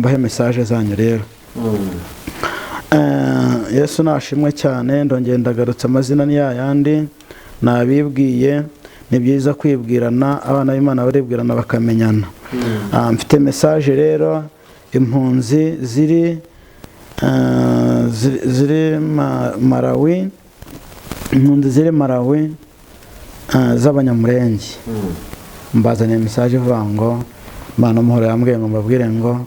Mbahe message zanyu rero. Yesu nashimwe cyane. Ndongeye ndagarutse, amazina ni yayandi nabibwiye. Ni byiza kwibwirana, abana b'Imana baribwirana bakamenyana. Mfite message rero, impunzi ziri Malawi, impunzi ziri Malawi z'Abanyamurenge, mbazaniye message ivuga ngo Imana amahoro yambwiye ngo mbabwire ngo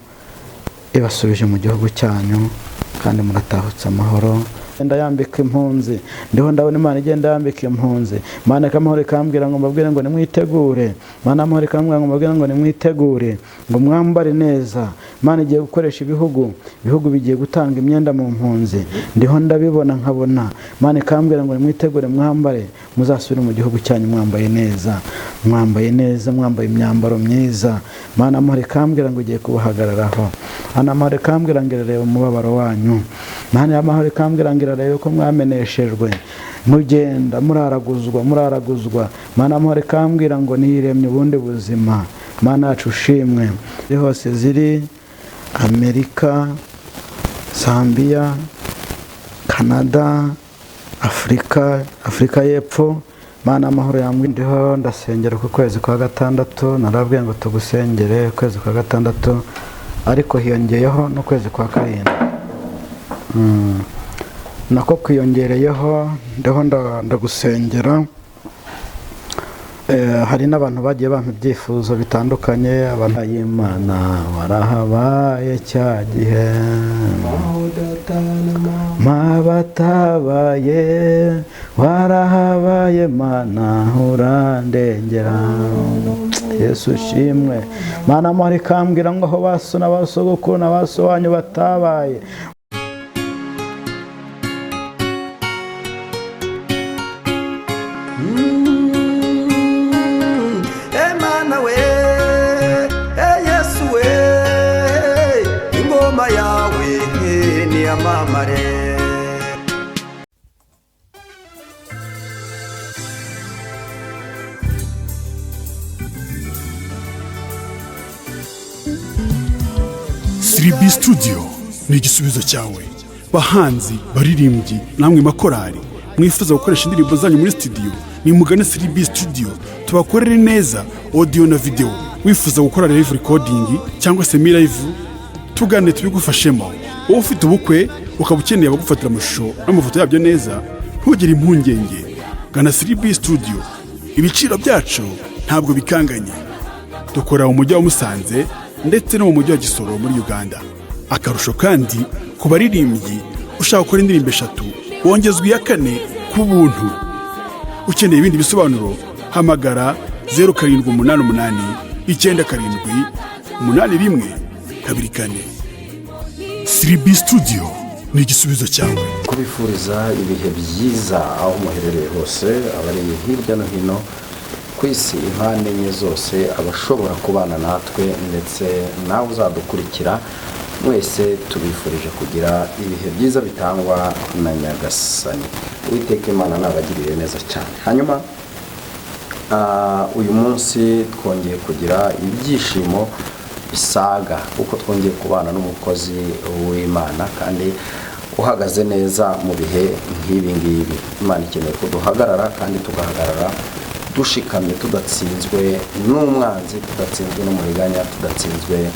ibasubije mu gihugu cyanyu kandi muratahutse amahoro. Igenda yambika impunzi, ndiho ndabona Imana igenda yambika impunzi. Imana amahoro ikambwira ngo mbabwire ngo nimwitegure. Imana amahoro ikambwira ngo mbabwire ngo nimwitegure, ngo mwambare neza. Imana igiye gukoresha ibihugu, ibihugu bigiye gutanga imyenda mu mpunzi. Ndiho ndabibona nkabona Imana ikambwira ngo nimwitegure, mwambare, muzasubire mu gihugu cyanyu mwambaye neza, mwambaye neza, mwambaye imyambaro myiza. Imana amahoro ikambwira ngo igiye kubahagararaho. Imana amahoro ikambwira ngo irareba umubabaro wanyu. Imana amahoro ikambwira ngo irareba ko mwameneshejwe, mugenda muraraguzwa, muraraguzwa. Imana amahoro ikambwira ngo niyiremye ubundi buzima. Imana yacu ushimwe. Hose ziri Amerika, Zambia, Canada, Afurika, Afurika y'Epfo. Imana amahoro yambwiye, ndiho ndasengera ku kwezi kwa gatandatu. Narabwiye ngo tugusengere ukwezi kwa gatandatu, ariko hiyongeyeho n'ukwezi kwa karindwi nako kwiyongereyeho. Ndiho ndagusengera. Hari n'abantu bagiye bampa ibyifuzo bitandukanye. Abantu y'Imana warahabaye cya gihe mabatabaye, warahabaye Mana urandengera. Yesu ushimwe. Mana amahoro ikambwira ngo aho baso na basogokuru na baso wanyu batabaye. Emana we, Yesu we, ingoma yawe niyamamare. 3B Studio ni igisubizo cyawe. Bahanzi, baririmbyi, namwe makorari mwifuza gukoresha indirimbo zanyu muri studio, nimugane 3B Studio tubakorere neza audio na video. Wifuza gukora live recording cyangwa semi live, tugane tubigufashemo. Wowe ufite ubukwe ukaba ukeneye abagufatira amashusho n'amafoto yabyo neza, ntugire impungenge, gana 3B Studio. Ibiciro byacu ntabwo bikanganye. Dukora mu mujyi wa Musanze ndetse no mu mujyi wa Gisoro muri Uganda. Akarusho kandi, ku baririmbyi ushaka gukora indirimbo eshatu wongezwa iya kane ku buntu. Ukeneye ibindi bisobanuro, hamagara 0788 97 81 24. 3B Studio ni igisubizo cyawe. Kubifuriza ibihe byiza aho muherereye hose, abari hirya no hino ku isi impande enye zose, abashobora kubana natwe ndetse nawe uzadukurikira, mwese tubifurije kugira ibihe byiza bitangwa na Nyagasani. Uwiteka Imana nabagirire neza cyane. Hanyuma uyu munsi twongeye kugira ibyishimo bisaga kuko twongeye kubana n'umukozi w'Imana kandi uhagaze neza mu bihe nk'ibi ngibi. Imana ikeneye ko duhagarara kandi tugahagarara dushikamye, tudatsinzwe n'umwanzi, tudatsinzwe n'umuriganya, tudatsinzwe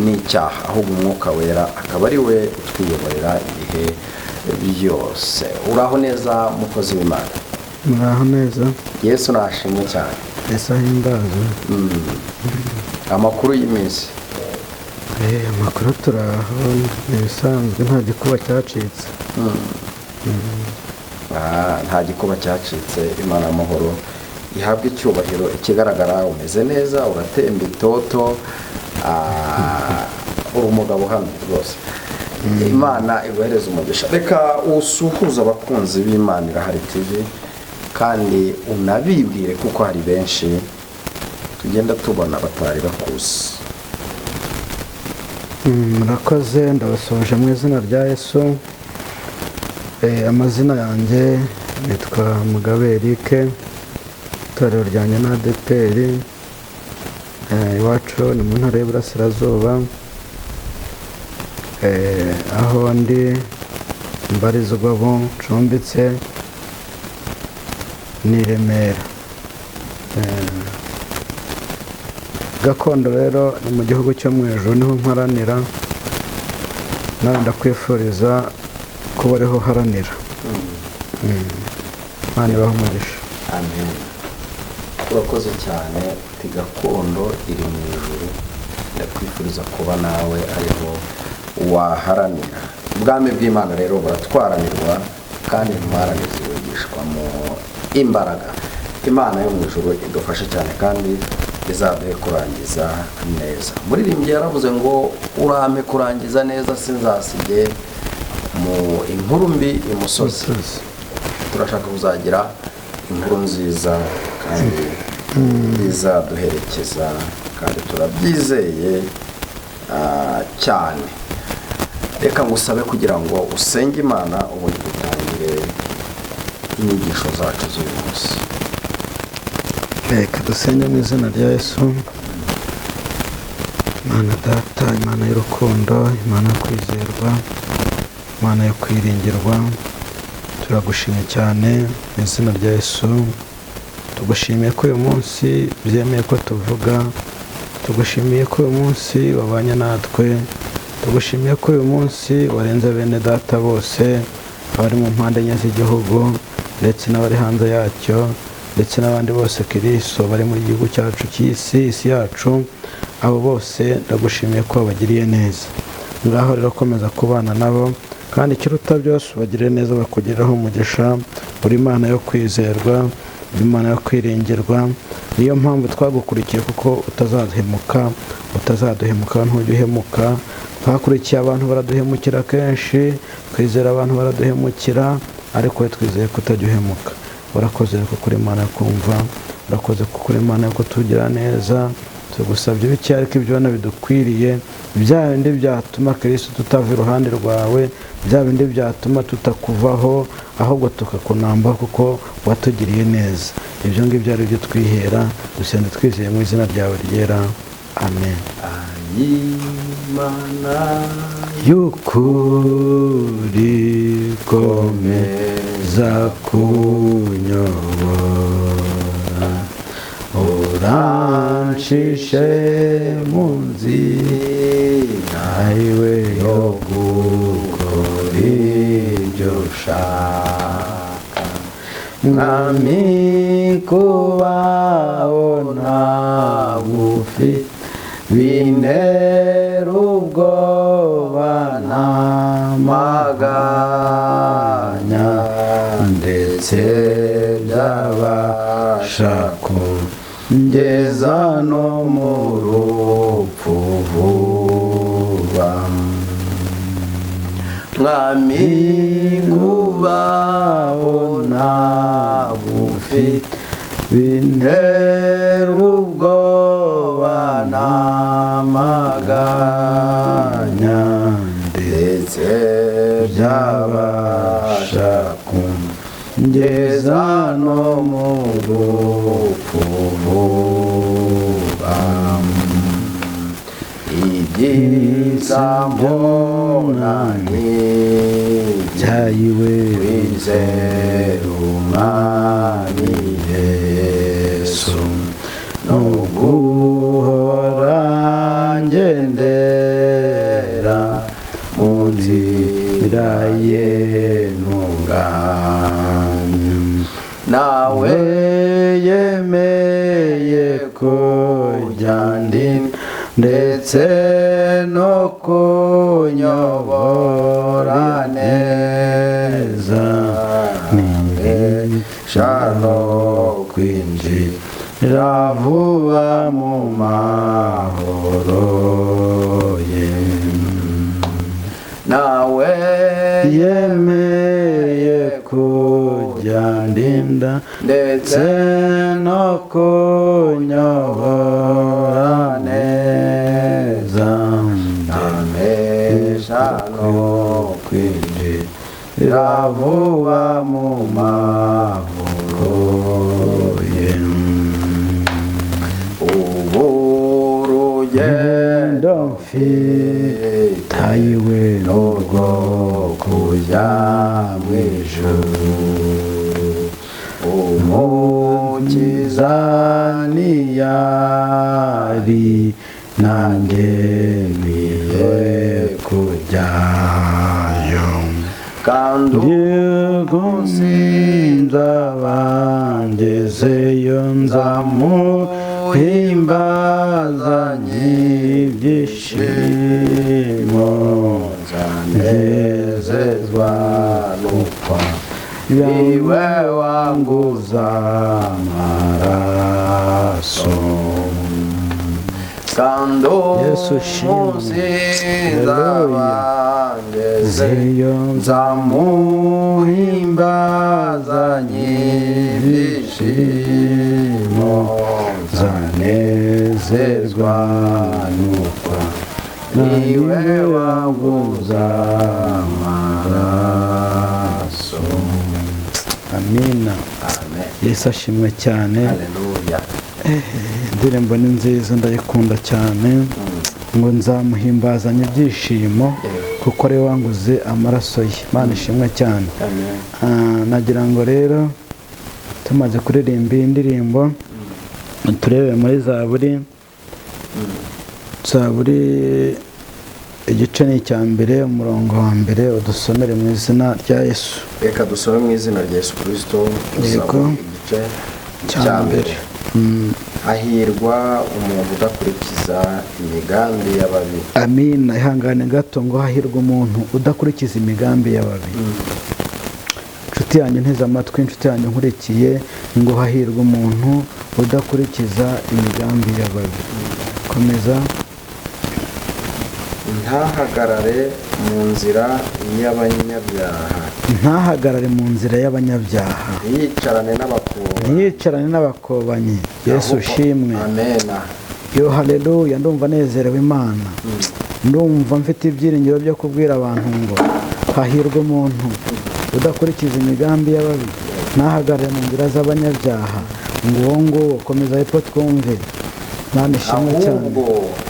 n'icyaha, ahubwo Umwuka Wera akaba ari we utwiyoborera ibihe byose. Uraho neza, mukozi w'Imana? Muraho neza. Yesu nashimwe cyane. Yesu ahimbaze. Amakuru y'iminsi? Amakuru turaho, ni ibisanzwe, nta gikuba cyacitse. Nta gikuba cyacitse, Imana amahoro ihabwe icyubahiro. Ikigaragara umeze neza, uratemba itoto, uri umugabo uhamye rwose. Imana iguhereze umugisha. Reka usuhuze abakunzi b'Imana Irahari TV kandi unabibwire, kuko hari benshi tugenda tubona batari bakuzi. Murakoze, ndabasuhuje mu izina rya Yesu. Amazina yanjye nitwa Mugabe Eric, itorero ryanjye na ADEPR, iwacu ni mu Ntara y'Iburasirazuba. Aho ndi mbarizwa ubu ncumbitse ni i Remera. Gakondo rero ni mu gihugu cyo mu ijuru, niho mparanira, nawe ndakwifuriza kuba ariho uharanira. Imana ibahe umugisha. Amen. Urakoze cyane. Uti gakondo iri mu ijuru, ndakwifuriza kuba nawe ariho waharanira. Ubwami bw'Imana rero buratwaranirwa, kandi intwarane zibugishwamo imbaraga. Imana yo mu ijuru idufashe cyane kandi izaduhe kurangiza neza. Muririmbyi yaravuze ngo urampe kurangiza neza, sinzasige mu inkuru mbi imusozi. Turashaka kuzagira inkuru nziza kandi izaduherekeza, kandi turabyizeye cyane. Reka ngusabe kugira ngo usenge Imana, ubundi dutangire inyigisho zacu z'uyu munsi. Reka dusenge mu izina rya Yesu. Imana Data, Imana y'urukundo, Imana yo kwizerwa, Imana yo kwiringirwa, turagushimye cyane mu izina rya Yesu. Tugushimiye ko uyu munsi byemeye ko tuvuga, tugushimiye ko uyu munsi wabanye natwe, tugushimiye ko uyu munsi warenze bene data bose abari mu mpande enye z'igihugu ndetse n'abari hanze yacyo, ndetse n'abandi bose Kristo bari mu gihugu cyacu cy'isi, isi yacu, abo bose ndagushimiye ko wabagiriye neza. Ngaho rero komeza kubana nabo, kandi ikiruta byose ubagirire neza, bakugiriraho umugisha. Uri Imana yo kwizerwa, uri Imana yo kwiringirwa, niyo mpamvu twagukurikiye, kuko utazaduhemuka, utazaduhemuka, ntujya uhemuka. Twakurikiye abantu baraduhemukira kenshi, twizera abantu baraduhemukira, ariko we twizeye ko utajya uhemuka. Urakoze kuko uri Imana yo kumva, urakoze kuko uri Imana yo kutugira neza. Tugusabye bike ariko ibyo ubona bidukwiriye, bya bindi byatuma Kristo tutava iruhande rwawe, bya bindi byatuma tutakuvaho, ahubwo tukakunambaho kuko watugiriye neza. Ibyo ngibyo ari byo twihera, dusenze twizeye mu izina ryawe ryera. Amen. Imana y'ukuri komeza kunyobora, urancishe mu nzira iwe yo gukora ibyo ushaka. Mwami kubaho ntagufite bintera ubwoba n'amaganya, ndetse byabasha kungeza no mu rupfu vuba. Mwami kubaho ntagufite bintera ubwoba n'amaganya, ndetse byabasha kungeza no mu rupfu vuba. Ibyiza mbona byayiwe kwizera Umwami Yesu, no guhora ngendera mu nzira ye ntunganye. Nawe yemeye kujya ndinda ndetse no kunyobora neza, nimbesha no kwinjira vuba mu mahoro ye. Nawe yemeye kujya ndinda ndetse no kunyobora neza, Amesha no kwinjira vuba mu mahoro ye. Ubu urugendo mfitanye Ayiwe, n'urwo kujya mu ijuru. Umukiza niyari, nanjye nkwiye kujyayo. Kandi umunsi nzaba ngezeyo, nzamuhimbazanye ibyishimo, nzanezezwa n'ukwa niwe wanguza amaraso. Kandi Yesu ushimwe. umunsi nzaba ngezeyo, zeyo nzamuhimbazanye ibyishimo, nzanezezwa n'ukwa niwe wanguza amaraso. Amina. Amen. Yesu ashimwe cyane. Haleluya. Indirimbo ni nziza, ndayikunda cyane. Ngo nzamuhimbazanye ibyishimo kuko ariwe wanguze amaraso ye. Imana ishimwe cyane. Amen. Nagira ngo rero tumaze kuririmba iyi ndirimbo, turebe muri Zaburi. Zaburi igice ni icya mbere, umurongo wa mbere, udusomere mu izina rya Yesu. Reka dusome mu izina rya Yesu Kirisito. Yego. Igice cya cya mbere. mbere. Hahirwa umuntu udakurikiza imigambi y'ababi. Amina. Ihangane gato. Ngo hahirwa umuntu udakurikiza imigambi y'ababi. Inshuti yanjye nteze amatwi, inshuti yanjye nkurikiye, ngo hahirwa umuntu udakurikiza imigambi y'ababi. Komeza. Ntahagarare mu nzira y'abanyabyaha. Ntahagarare mu nzira y'abanyabyaha. Ntiyicarane n'abakobanyi. Ntiyicarane n'abakobanyi. Yesu ushimwe. Amena. Yo, haleluya! Ndumva nezerewe Imana, ndumva mfite ibyiringiro byo kubwira abantu ngo hahirwa umuntu udakurikiza imigambi y'ababi, ntahagarare mu nzira z'abanyabyaha. Ngo uwo nguwo, komeza hepfo twumve. Imana ishimwe cyane. Ahubwo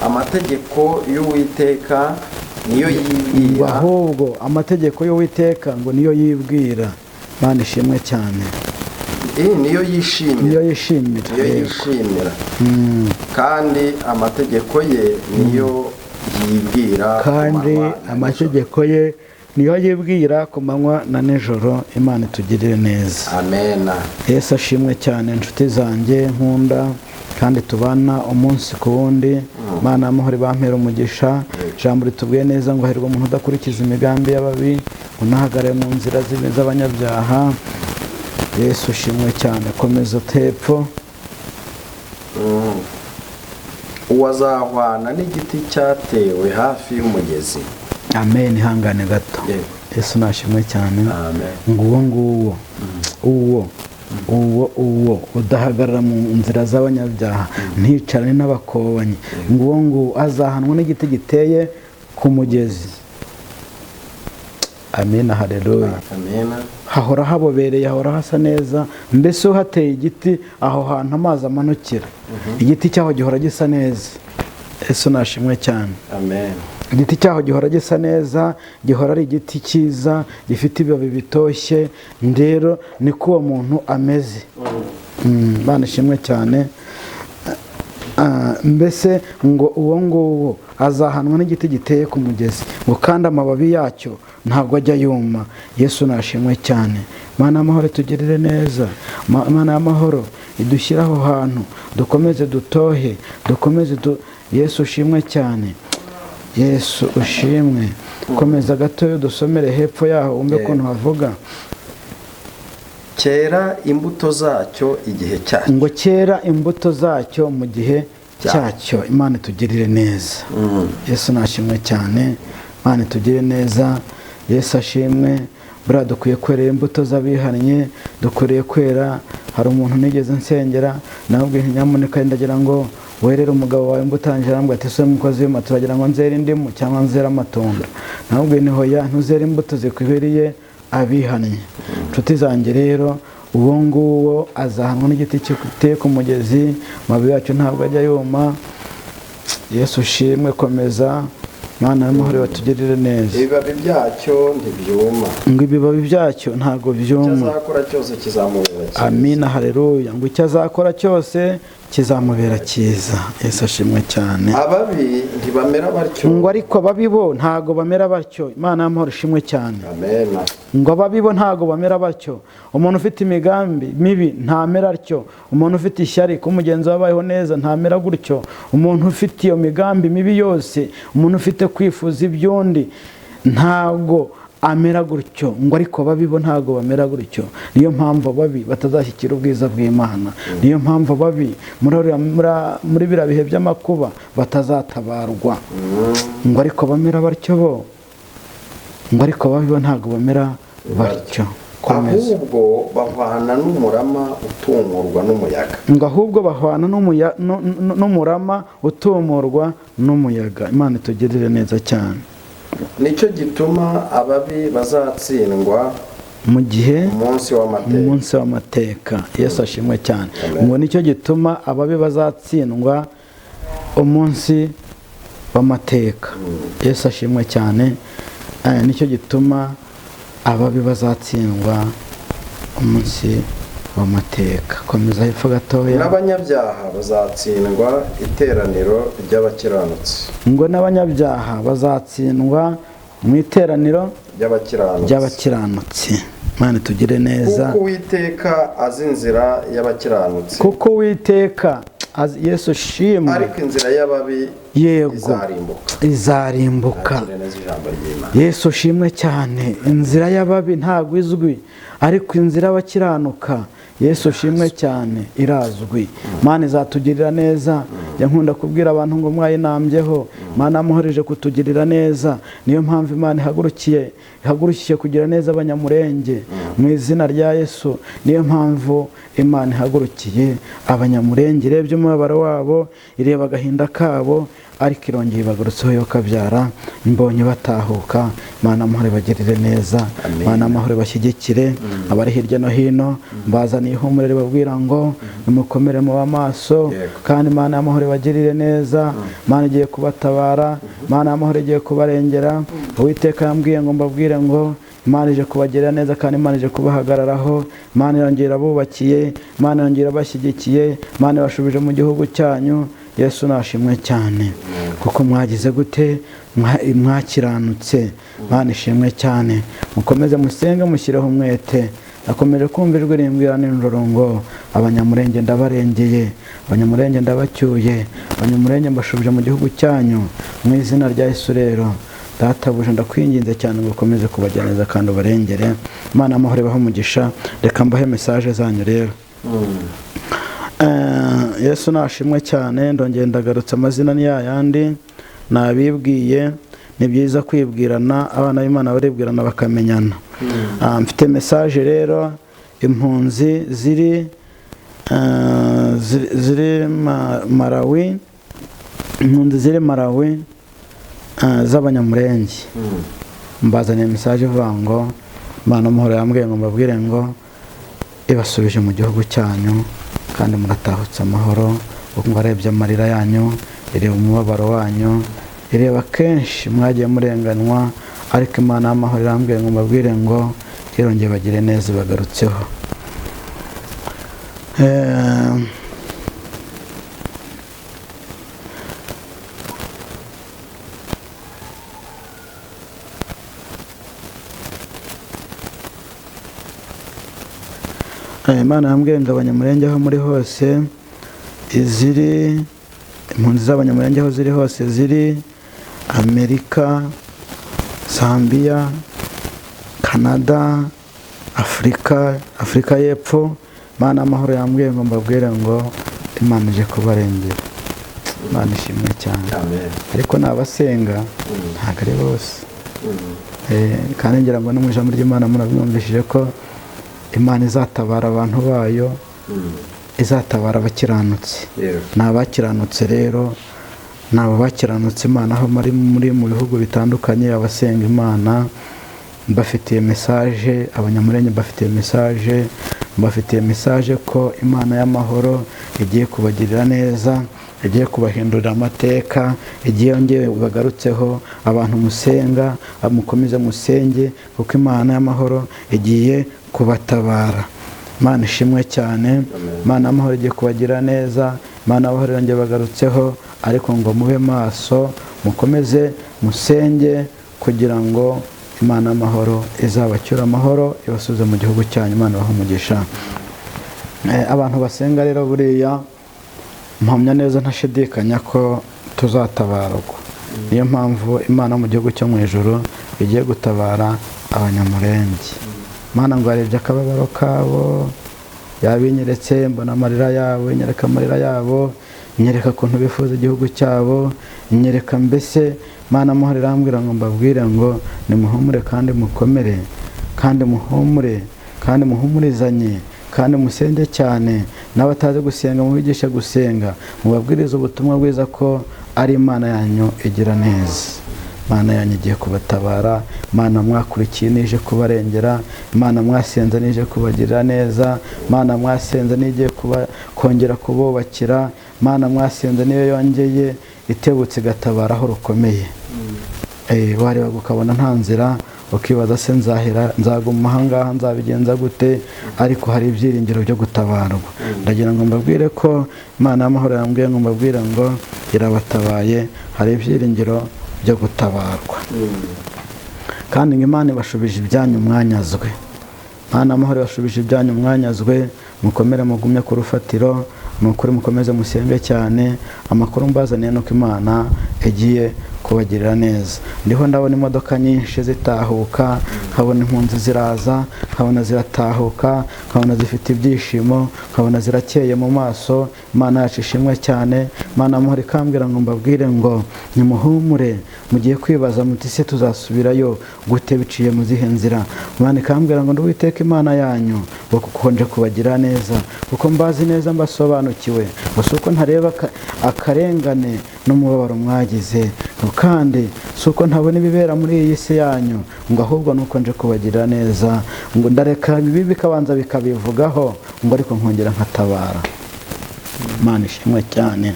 amategeko y'Uwiteka niyo Ngo yibwira. Ahubwo amategeko y'Uwiteka ngo niyo yibwira. Imana ishimwe cyane. Niyo yishimira. Niyo yishimira. Niyo Yego. yishimira, kandi amategeko ye niyo yibwira ku Kandi manywa na nijoro. amategeko ye niyo yibwira ku manywa na nijoro. Imana itugirire neza. Amena. Yesu ashimwe cyane. Inshuti zanjye nkunda kandi tubana umunsi ku wundi, Imana y'amahoro bampera umugisha. Ijambo ritubwiye neza ngo hahirwa umuntu udakurikiza imigambi y'ababi, unahagarare mu nzira z'abanyabyaha. Yesu ushimwe cyane. Komeza hepfo. Uwo azahwana n'igiti cyatewe hafi y'umugezi. Amen. Ihangane gato. Yego. Yesu nashimwe cyane. Amen. Ngo uwo nguwo, uwo udahagarara mu nzira z'abanyabyaha, nticarane n'abakobanyi, ngo uwo nguwo azahanwa n'igiti giteye ku mugezi. Amen, haleluya. Amena. Hahora habobereye, hahora hasa neza. Mbese uhateye igiti aho hantu amazi amanukira, igiti cyaho gihora gisa neza. Yesu nashimwe cyane. Amen. Igiti cyaho gihora gisa neza, gihora ari igiti cyiza gifite ibibabi bitoshye. Rero niko uwo muntu ameze. Imana ishimwe cyane. Mbese ngo uwo nguwo azahanwa n'igiti giteye ku mugezi, ngo kandi amababi yacyo ntabwo ajya yuma. Yesu nashimwe cyane. Imana y'amahoro tugirire neza. Imana y'amahoro idushyire aho hantu, dukomeze dutohe, dukomeze Yesu ushimwe cyane. Yesu ushimwe. Komeza gatoya dusomere hepfo yaho, wumve ukuntu havuga. Cyera imbuto zacyo igihe cyacyo. Ngo cyera imbuto zacyo mu gihe cyacyo. Imana itugirire neza. Yesu nashimwe cyane. Imana itugirire neza. Yesu ashimwe. Buriya dukwiye kwera imbuto z'abihannye, dukwiriye kwera. Hari umuntu nigeze nsengera, nawe nyamuneka ndagira ngo werere umugabo wawe imbuto. Arambwira ati: "Se mukozi w'Imana, turagira ngo nzere indimu cyangwa nzere amatunda?" Nawe ni hoya, ntuzere imbuto zikwiriye abihannye. Inshuti zanjye rero, uwo nguwo azahanwa n'igiti giteye ku mugezi, amababi yacyo ntabwo ajya yuma. Yesu ushimwe. Komeza. Imana y'amahoro batugirire neza. Ibibabi byacyo ntibyuma. Ngo ibibabi byacyo ntago byuma. Icyo azakora cyose kizamubera cyiza. Amina, haleluya. Ngo icyo azakora cyose kizamubera cyiza. Yesu ashimwe cyane. Ababi ntibamera batyo. Ngo ariko ababi bo ntago bamera batyo. Imana y'amahoro ishimwe cyane. Amen. Ngo ababi bo ntago bamera batyo. Umuntu ufite imigambi mibi ntamera atyo. Umuntu ufite ishyari ko mugenzi wabayeho neza ntamera gutyo. Umuntu ufite iyo migambi mibi yose, umuntu ufite kwifuza ibyundi ntago amera gutyo. Ngo ariko ababi bo ntago bamera gutyo. Niyo mpamvu ababi batazashyikira ubwiza bw'Imana. Niyo mpamvu ababi muri biriya bihe by'amakuba batazatabarwa. Ngo ariko bamera batyo bo, ngo ariko ababi bo ntago bamera batyo. Ahubwo bahwana n'umurama utumurwa n'umuyaga. Ngo ahubwo bahwana n'umurama utumurwa n'umuyaga. Imana itugirire neza cyane. Nicyo gituma ababi bazatsindwa mu gihe umunsi w'amateka. Yesu ashimwe cyane. Ngo nicyo gituma ababi bazatsindwa umunsi w'amateka. Yesu ashimwe cyane. Nicyo gituma ababi bazatsindwa umunsi w'amateka. Komeza hepfo gatoya. N'abanyabyaha bazatsindwa iteraniro ry'abakiranutsi. Ngo n'abanyabyaha bazatsindwa mu iteraniro ry'abakiranutsi. Imana tugire neza. Kuko Uwiteka azi inzira y'abakiranutsi. Kuko Uwiteka azi. Yesu shimwe. Ariko inzira y'ababi yego izarimbuka. Yesu shimwe cyane. Inzira y'ababi ntago izwi, ariko inzira y'abakiranuka Yesu shimwe cyane irazwi. Imana izatugirira neza. Yankunda kubwira abantu ngo mwayinambyeho. Imana amuhoreje kutugirira neza. Niyo mpamvu Imana ihagurukiye kugira neza abanyamurenge mu izina rya Yesu. Niyo mpamvu Imana ihagurukiye abanyamurenge, irebye umubabaro wabo, ireba agahinda kabo, ariko irongeye ibagarutseho yo kabyara. Mbonye batahuka. Imana amahoro bagirire neza. Imana amahoro bashyigikire abari hirya no hino. Mbazaniye ihumure ribabwira ngo nimukomere mu amaso, kandi Imana amahoro bagirire neza. Imana igiye kubatabara. Imana amahoro igiye kubarengera. Uwiteka yambwiye ngo mbabwire ngo Imana ije kubagirira neza, kandi Imana ije kubahagararaho. Imana irongera abubakiye, Imana irongera abashyigikiye, Imana ibashubije mu gihugu cyanyu. Yesu nashimwe cyane. Kuko mwagize gute? Mwakiranutse. Imana ishimwe cyane. Mukomeze musenge, mushyireho umwete. Nakomeje kumva ijwi rimbwira nijoro ngo abanyamurenge ndabarengeye, abanyamurenge ndabacyuye, abanyamurenge mbashubije mu gihugu cyanyu mu izina rya Yesu. Rero Databuja ndakwinginze cyane ngo ukomeze kubagira neza kandi ubarengere. Imana amahoro ibahe umugisha. Reka mbahe message zanyu rero. Yesu nashimwe cyane. Ndongeye ndagarutse, amazina ni yayandi nabibwiye. Ni byiza kwibwirana, abana b'Imana baribwirana bakamenyana. Mfite message rero. Impunzi ziri Malawi, impunzi ziri Malawi z'abanyamurenge. Mbazaniye message ivuga ngo Imana amahoro yambwiye ngo mbabwire ngo ibasubije mu gihugu cyanyu kandi muratahutse amahoro. Kuko arebye amarira yanyu, ireba umubabaro wanyu, ireba kenshi mwagiye murenganwa, ariko Imana y'amahoro irambwiye ngo mbabwire ngo irongeye bagire neza bagarutseho. Imana yambwiye ngo abanyamurenge aho muri hose, iziri impunzi z'abanyamurenge aho ziri hose, ziri Amerika, Zambia, Canada, Afrika y'Epfo. Imana amahoro yambwiye ngo mbabwire ngo Imana ije kubarengera. Imana ishimwe cyane. Ariko nabasenga ntago ari bose. Kandi ngira ngo no mu ijambo ry'Imana murabyumvishije ko Imana izatabara abantu bayo, izatabara abakiranutsi. N'abakiranutse rero, nabo bakiranutse Imana aho muri mu bihugu bitandukanye, abasenga Imana mbafitiye message, abanyamurenge mbafitiye message, mbafitiye message ko Imana y'amahoro igiye kubagirira neza, igiye kubahindurira amateka, igiye yongeye bagarutseho. Abantu musenga, mukomeze musenge, kuko Imana y'amahoro igiye kubatabara. Imana ishimwe cyane. Imana y'amahoro igiye kubagira neza. Imana y'amahoro yongeye bagarutseho, ariko ngo mube maso, mukomeze musenge kugira ngo Imana y'amahoro izabacyure amahoro, ibasubize mu gihugu cyanyu. Imana ibahe umugisha. Abantu basenga rero buriya mpamya neza ntashidikanya ko tuzatabarwa. Niyo mpamvu Imana mu gihugu cyo mu ijuru igiye gutabara Abanyamurenge. Imana ngo yarebye akababaro kabo, yabinyeretse, mbona amarira yabo, inyereka amarira yabo, inyereka ukuntu bifuza igihugu cyabo, inyereka mbese. Imana amahoro irambwira ngo mbabwire ngo nimuhumure kandi mukomere, kandi muhumure, kandi muhumurizanye, kandi musenge cyane. N'abatazi gusenga mubigishe gusenga, mubabwirize ubutumwa bwiza ko ari Imana yanyu igira neza. Imana yanyu igiye kubatabara. Imana mwakurikiye nije kubarengera. Imana mwasenze nije kubagirira neza. Imana mwasenze nigiye kongera kububakira. Imana mwasenze niyo yongeye itebutse igatabara aho rukomeye. Wareba ukabona nta nzira, ukibaza se nzahera, nzaguma aha ngaha, nzabigenza gute? Ariko hari ibyiringiro byo gutabarwa. Ndagira ngo mbabwire ko Imana y'amahoro yambwiye ngo mbabwire ngo irabatabaye, hari ibyiringiro byo gutabarwa. Kandi ngo Imana ibashubije ibyanyu mwanyazwe. Imana y'amahoro ibashubije ibyanyu mwanyazwe. Mukomere, mugumye ku rufatiro, nukuri mukomeze musenge cyane. Amakuru mbazaniye nuko Imana igiye kubagirira neza. Ndiho ndabona imodoka nyinshi zitahuka, nkabona impunzi ziraza, nkabona ziratahuka, nkabona zifite ibyishimo, nkabona zirakeye mu maso. Imana yacu ishimwe cyane. Imana amahoro ikambwira ngo mbabwire ngo nimuhumure, mugiye kwibaza muti se tuzasubirayo gute, biciye mu zihe nzira? Imana ikambwira ngo Uwiteka Imana yanyu ngo kukonje kubagira neza, kuko mbazi neza mbasobanukiwe, gusa uko ntareba akarengane n'umubabaro mwagize, kandi si uko ntabona ibibera muri iyi si yanyu, ngo ahubwo nuko nje kubagirira neza, ngo ndareka ibibi bikabanza bikabivugaho, ngo ariko nkongera nkatabara. Imana ishimwe cyane.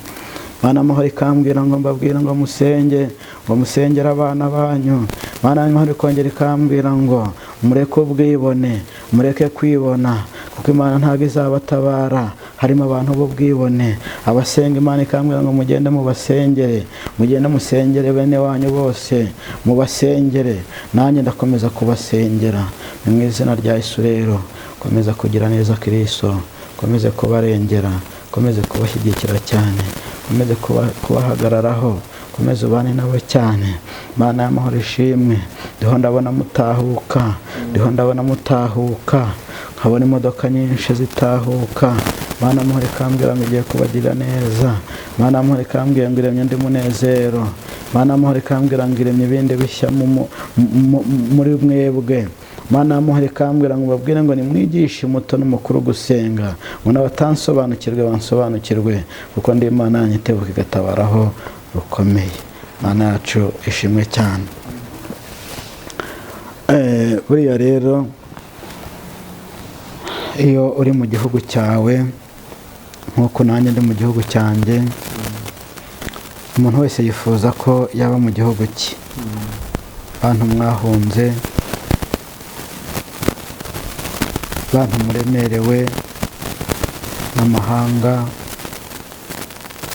Imana amahoro ikambwira ngo mbabwire ngo musenge, ngo musengere abana banyu. Imana amahoro ikongera ikambwira ngo mureke ubwibone, mureke kwibona, kuko Imana ntabwo izabatabara. Harimo abantu b'ubwibone. Abasenga Imana ikambwira ngo mugende mubasengere, mugende musengere bene wanyu bose, mubasengere, nanjye ndakomeza kubasengera. Ni mu izina rya Yesu rero, komeza kugira neza Kristo, komeze kubarengera, komeze kubashyigikira cyane, komeze kubahagararaho, komeze ubane nabo cyane. Imana y'amahoro ishimwe. Ndiho ndabona mutahuka, ndiho ndabona mutahuka, nkabona imodoka nyinshi zitahuka. Imana amahoro ikambwira ngo igiye kubagirira neza. Imana amahoro ikambwira ngo iremye undi munezero. Imana amahoro ikambwira ngo iremye ibindi bishya muri mwebwe. Imana amahoro ikambwira ngo babwire ngo nimwigishe umuto n'umukuru gusenga, ngo n'abatansobanukirwe bansobanukirwe, kuko ndi Imana yanyu itebuka igatabaraho rukomeye. Imana yacu ishimwe cyane. Buriya rero iyo uri mu gihugu cyawe, nk'uko nanjye ndi mu gihugu cyanjye, umuntu wese yifuza ko yaba mu gihugu cye. Bantu mwahunze, bantu muremerewe n'amahanga,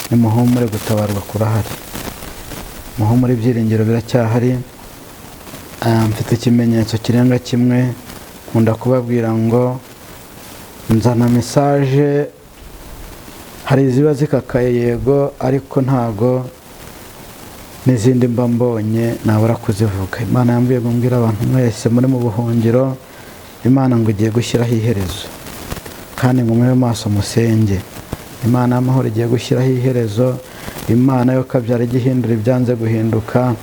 nimuhumure, gutabarwa kurahari, muhumure, ibyiringiro biracyahari. Mfite ikimenyetso kirenga kimwe, nkunda kubabwira ngo nzana message, hari iziba zikakaye yego, ariko ntago n'izindi mba mbonye nabura kuzivuga. Imana yambwiye ngo mbwire abantu mwese muri mu buhungiro, Imana ngo igiye gushyiraho iherezo, kandi ngo mube maso musenge. Imana y'amahoro igiye gushyiraho iherezo. Imana yo kabyara igihindura ibyanze guhinduka,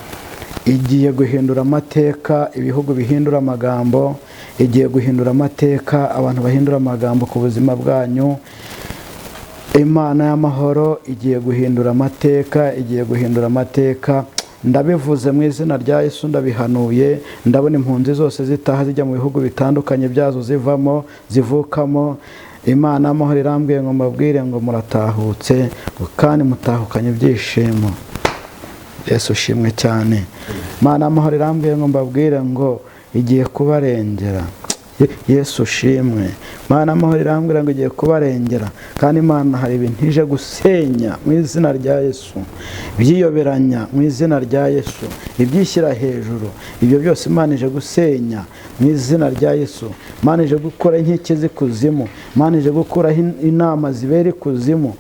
igiye guhindura amateka, ibihugu bihindura amagambo, igiye guhindura amateka, abantu bahindura amagambo ku buzima bwanyu. Imana y'amahoro igiye guhindura amateka, igiye guhindura amateka. Ndabivuze mu izina rya Yesu, ndabihanuye. Ndabona impunzi zose zitaha zijya mu bihugu bitandukanye byazo zivamo, zivukamo. Imana amahoro irambwiye ngo mbabwire ngo muratahutse kandi mutahukanye ibyishimo. Yesu ushimwe cyane. Imana amahoro irambwiye ngo mbabwire ngo igiye kubarengera. Yesu ushimwe. Imana amahoro irambwira ngo igiye kubarengera, kandi Imana hari ibintu ije gusenya mu izina rya Yesu, byiyoberanya mu izina rya Yesu, ibyishyira hejuru, ibyo byose Imana ije gusenya mu izina rya Yesu. Imana ije gukora inkike z'ikuzimu, Imana ije gukuraho inama zibera ikuzimu,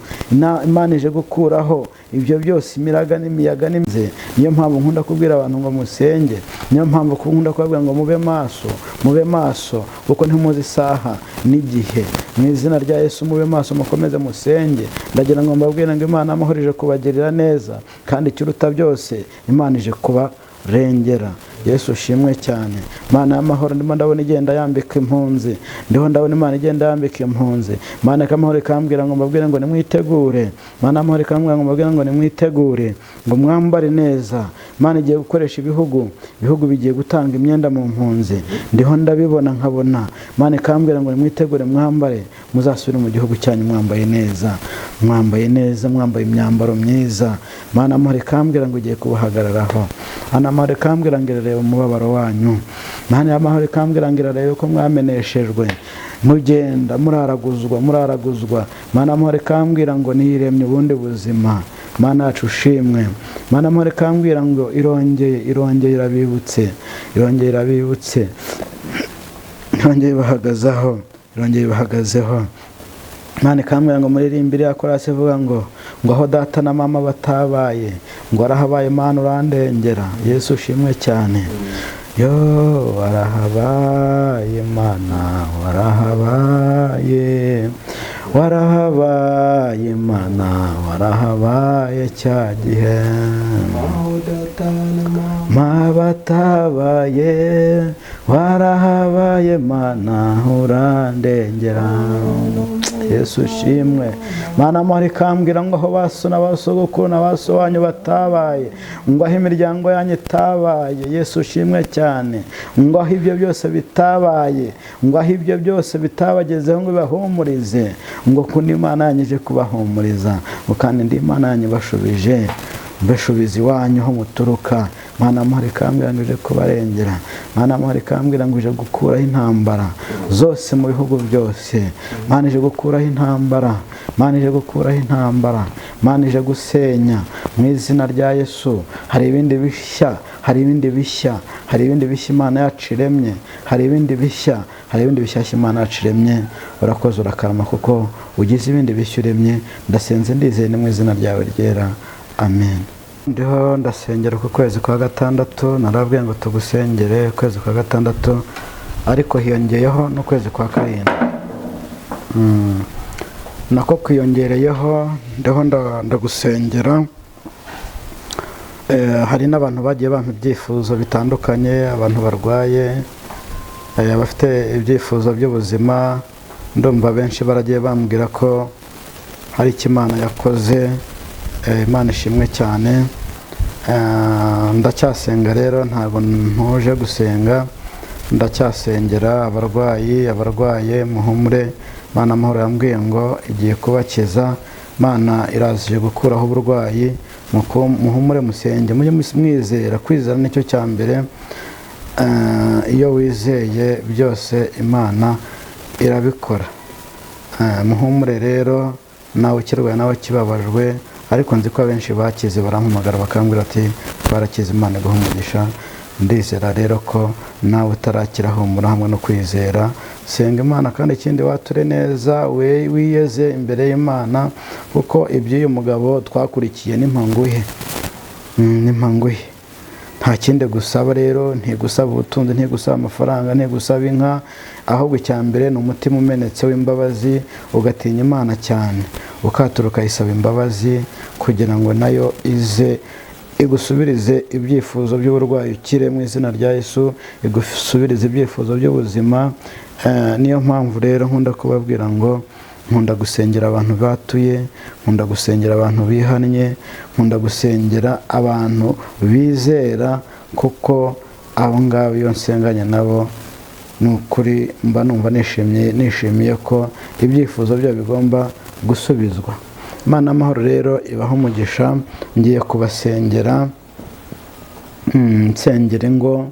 Imana ije gukuraho ibyo byose, imiraga n'imiyaga n'imize. Niyo mpamvu nkunda kubwira abantu ngo musenge, niyo mpamvu nkunda kubabwira ngo mube maso, mube maso, kuko ntimuzi isaha n'igihe. Mu izina rya Yesu mube maso, mukomeze musenge. Ndagira ngo mbabwire ngo Imana amahoro ije kubagirira neza, kandi ikiruta byose Imana ije kubarengera. Yesu ushimwe cyane. Imana y'amahoro ndimo ndabona igenda yambika impunzi, ndiho ndabona Imana igenda yambika impunzi. Imana y'amahoro ikambwira ngo mbabwire ngo nimwitegure. Imana y'amahoro ikambwira ngo mbabwire ngo nimwitegure, ngo mwambare neza. Imana igiye gukoresha ibihugu, ibihugu bigiye gutanga imyenda mu mpunzi. Ndiho ndabibona nkabona. Imana ikambwira ngo nimwitegure mwambare, muzasubire mu gihugu cyanyu mwambaye neza, mwambaye neza, mwambaye imyambaro myiza. Imana y'amahoro ikambwira ngo igiye kubahagararaho. Imana y'amahoro ikambwira ngo irareba umubabaro wanyu. Imana y'amahoro ikambwira ngo irareba ko mwameneshejwe, mugenda muraraguzwa, muraraguzwa. Imana y'amahoro ikambwira ngo niyiremye ubundi buzima. Imana yacu ushimwe. Imana y'amahoro ikambwira ngo irongeye, irongeye irabibutse, irongeye irabibutse, irongeye ibahagazeho, irongeye ibahagazeho. Imana ikambwira ngo muririmbire ya korasi ivuga ngo aho data na mama batabaye, ngo arahabaye Imana urandengera. Yesu ushimwe cyane. Yo warahabaye Imana, warahabaye, warahabaye Imana, warahabaye cya gihe mama batabaye, warahabaye Imana urandengera. Yesu ushimwe. Imana amahoro ikambwira ngo aho baso na basogokuru na baso wanyu batabaye, ngo aho imiryango yanyu itabaye. Yesu ushimwe cyane. Ngo aho ibyo byose bitabaye, ngo aho ibyo byose bitabagezeho ngo bibahumurize, ngo kundi Imana yanyu ije kubahumuriza, ngo kandi ndi Imana yanyu bashubije, mbashubiza iwanyu ho muturuka. Imana amahoro ikambwira ngo ije kubarengera. Imana amahoro ikambwira ngo ije gukuraho intambara zose mu bihugu byose. Imana ije gukuraho intambara, Imana ije gukuraho intambara, Imana ije gusenya mu izina rya Yesu. Hari ibindi bishya, hari ibindi bishya, hari ibindi bishya Imana yacu iremye, hari ibindi bishya, hari ibindi bishyashya Imana yacu iremye. Urakoze urakarama kuko ugize ibindi bishya uremye. Ndasenze ndizeye mu izina ryawe ryera, amen. Ndiho ndasengera ku kwezi kwa gatandatu, narabwiye ngo tugusengere kwezi kwa gatandatu, ariko hiyongeyeho n'ukwezi kwa karindwi. Nako kwiyongereyeho, ndiho ndagusengera. Hari n'abantu bagiye bampa ibyifuzo bitandukanye, abantu barwaye, abafite ibyifuzo by'ubuzima. Ndumva benshi baragiye bambwira ko hari icyo Imana yakoze. Imana ishimwe cyane. Ndacyasenga rero, ntabwo ntuje gusenga, ndacyasengera abarwayi, abarwaye muhumure. Imana amahoro yambwiye ngo igiye kubakiza. Imana irazije gukuraho uburwayi. Muhumure musenge, mujye mwizera. Kwizera nicyo cya mbere. Iyo wizeye byose Imana irabikora. Muhumure rero, nawe ukirwaye, nawe kibabajwe, ariko nzi ko abenshi bakize barampamagara bakambwira ati twarakize, Imana iguhe umugisha. Ndizera rero ko nawe utarakira humura hamwe no kwizera. Senga Imana, kandi ikindi wature neza, we wiyeze imbere y'Imana, kuko iby'uyu mugabo twakurikiye n'impanguhe, n'impanguhe. Nta kindi gusaba rero, ntigusaba ubutunzi, ntigusaba amafaranga, ntigusaba inka, ahubwo icya mbere ni umutima umenetse w'imbabazi, ugatinya Imana cyane, ukatura ukayisaba imbabazi kugira ngo nayo ize igusubirize ibyifuzo by'uburwayi ukire mu izina rya Yesu, igusubirize ibyifuzo by'ubuzima. Niyo mpamvu rero nkunda kubabwira ngo nkunda gusengera abantu batuye, nkunda gusengera abantu bihannye, nkunda gusengera abantu bizera, kuko abo ngabo iyo nsenganye nabo Ni ukuri mba numva nishimiye ko ibyifuzo byabo bigomba gusubizwa. Imana y'amahoro rero ibaha umugisha. Ngiye kubasengera, nsengera ingo,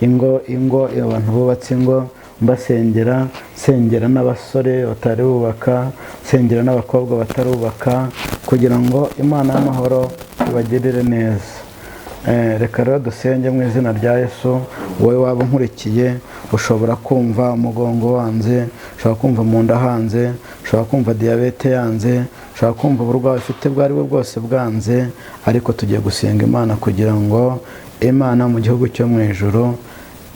ingo, ingo, abantu bubatse ingo, mbasengera, nsengera n'abasore batari bubaka, nsengera n'abakobwa batarubaka, kugira ngo Imana y'amahoro ibagirire neza. Reka rero dusenge mu izina rya Yesu. Wowe waba unkurikiye, ushobora kumva umugongo wanze, ushobora kumva mu nda hanze, ushobora kumva diyabete yanze, ushobora kumva uburwayi ufite ubwo ari bwo bwose bwanze, ariko tugiye gusenga Imana kugira ngo Imana mu gihugu cyo mu ijuru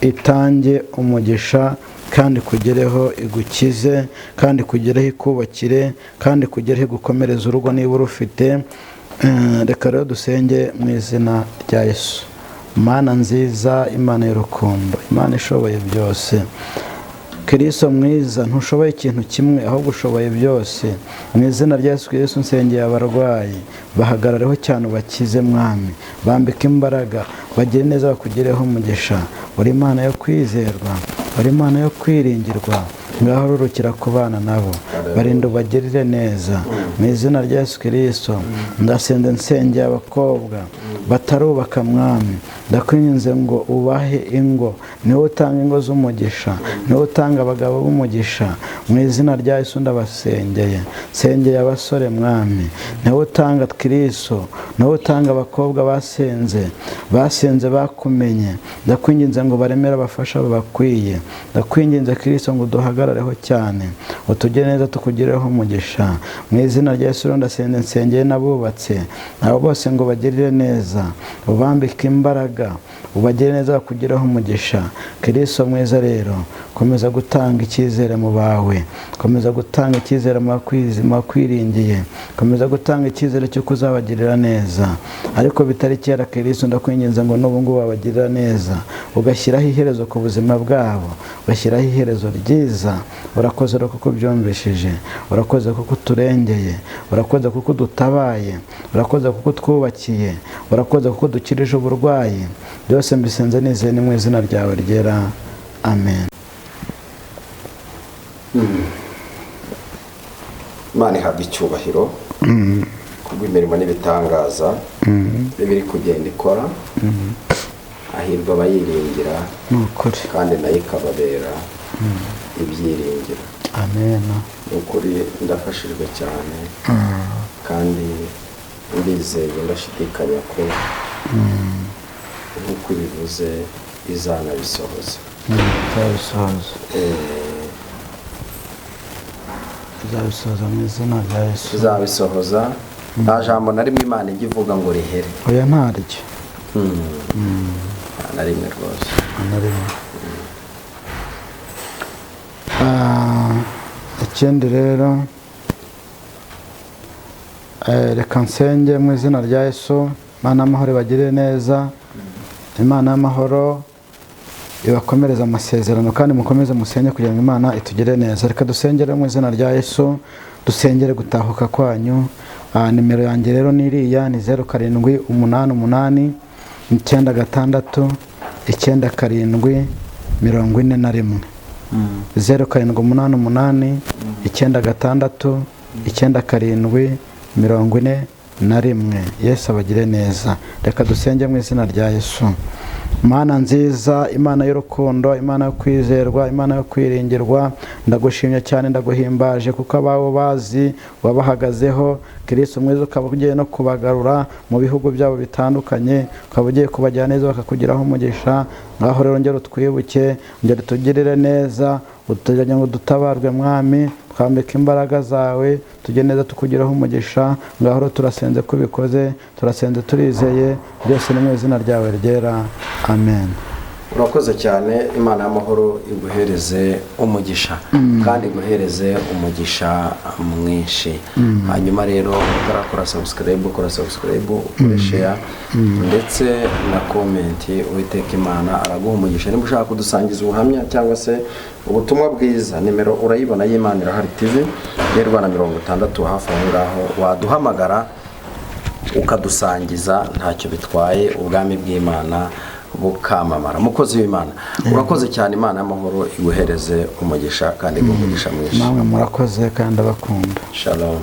itange umugisha, kandi kugereho igukize, kandi kugereho ikubakire, kandi kugereho igukomereze urugo niba urufite. Reka rero dusenge mu izina rya Yesu. Mana nziza, Imana y'urukundo, Imana ishoboye byose, Kristo mwiza, ntushoboye ikintu kimwe ahubwo ushoboye byose. Mu izina rya Yesu Kristo nsengeye abarwayi, bahagarareho cyane ubakize Mwami, bambike imbaraga, bagire neza, bakugireho umugisha. Uri Imana yo kwizerwa, uri Imana yo kwiringirwa, ngaho rurukira ku bana nabo, barinda ubagirire neza. Mu izina rya Yesu Kristo ndasenze nsengeye abakobwa batarubaka Mwami, ndakwinginze ngo ubahe ingo, niwe utanga ingo z'umugisha, niwe utanga abagabo b'umugisha. Mu izina rya Yesu ndabasengeye, nsengeye abasore Mwami, niwe utanga Kristo, niwe utanga abakobwa basenze bakumenye, ndakwinginze ngo baremere abafasha babakwiye. Ndakwinginze Kristo ngo duhagarareho cyane, utugire neza, tukugireho umugisha. Mu izina rya Yesu ndasenze nsengeye n'abubatse, abo bose ngo bagirire neza, ubambike imbaraga, ubagire neza, bakugireho umugisha. Kristo mwiza rero, komeza gutanga icyizere mu bawe, komeza gutanga icyizere mu bakwiringiye, komeza gutanga icyizere cyo kuzabagirira neza. Ariko bitari kera Kristo ndakwinginze ngo n'ubu ngubu babagirira neza, ugashyiraho iherezo ku buzima bwabo, ugashyiraho iherezo ryiza. Urakoze rero kuko ubyumvishije, urakoze kuko uturengeye, urakoze kuko udutabaye, urakoze kuko utwubakiye, urakoze kuko udukirije uburwayi. Byose mbisenze nizeye ni mu izina ryawe ryera, amen. Imana ihabwa icyubahiro kubw'imirimo n'ibitangaza biri kugenda ikora, ahirwa abayiringira, kandi nayo ikababera ibyiringiro. Amen. Ni ukuri ndafashijwe cyane, kandi ndizeye ndashidikanya ko nk'uko ibivuze izanabisohoza. Izabisohoza mu izina rya Yesu. Izabisohoza. Nta jambo na rimwe Imana ijya ivuga ngo rihere. Oya ntaryo. Nta na rimwe rwose. Nta na rimwe. Ikindi rero, reka nsenge mu izina rya Yesu. Imana y'amahoro ibagirire neza, Imana y'amahoro ibakomereze amasezerano, kandi mukomeze musenge kugira ngo Imana itugire neza. Reka dusengere mu izina rya Yesu, dusengere gutahuka kwanyu. Nimero yanjye rero ni iriya, ni 07 88 96 97 41. 07 88 96 97 41. Yesu abagire neza. Reka dusenge mu izina rya Yesu. Mana nziza, Imana y'urukundo, Imana yo kwizerwa, Imana yo kwiringirwa, ndagushimye cyane, ndaguhimbaje kuko abawe bazi wabahagazeho. Kristo mwiza, ukaba ugiye no kubagarura mu bihugu byabo bitandukanye, ukaba ugiye kubajyana neza bakakugiraho umugisha. Ngaho rero ngero twibuke, ngero tugirire neza, utujyanye ngo dutabarwe Mwami, twambike imbaraga zawe, tujye neza tukugiraho umugisha. Ngaho rero turasenze kubikoze, turasenze turizeye, byose ni mu izina ryawe ryera, amen. Urakoze cyane. Imana y'amahoro iguhereze umugisha, kandi iguhereze umugisha mwinshi. Hanyuma rero utarakora subscribe, ukora subscribe, ukore share ndetse na comment. Uwiteka Imana araguha umugisha. Niba ushaka kudusangiza ubuhamya cyangwa se ubutumwa bwiza, nimero urayibona y'Imana Irahari TV ya Rwanda 60 hafi aho ngaho, waduhamagara ukadusangiza, ntacyo bitwaye. Ubwami bw'Imana bukamamara. Mukozi w'Imana, urakoze cyane. Imana y'amahoro iguhereze umugisha kandi iguhe umugisha mwinshi. Namwe murakoze kandi abakunda. Shalom.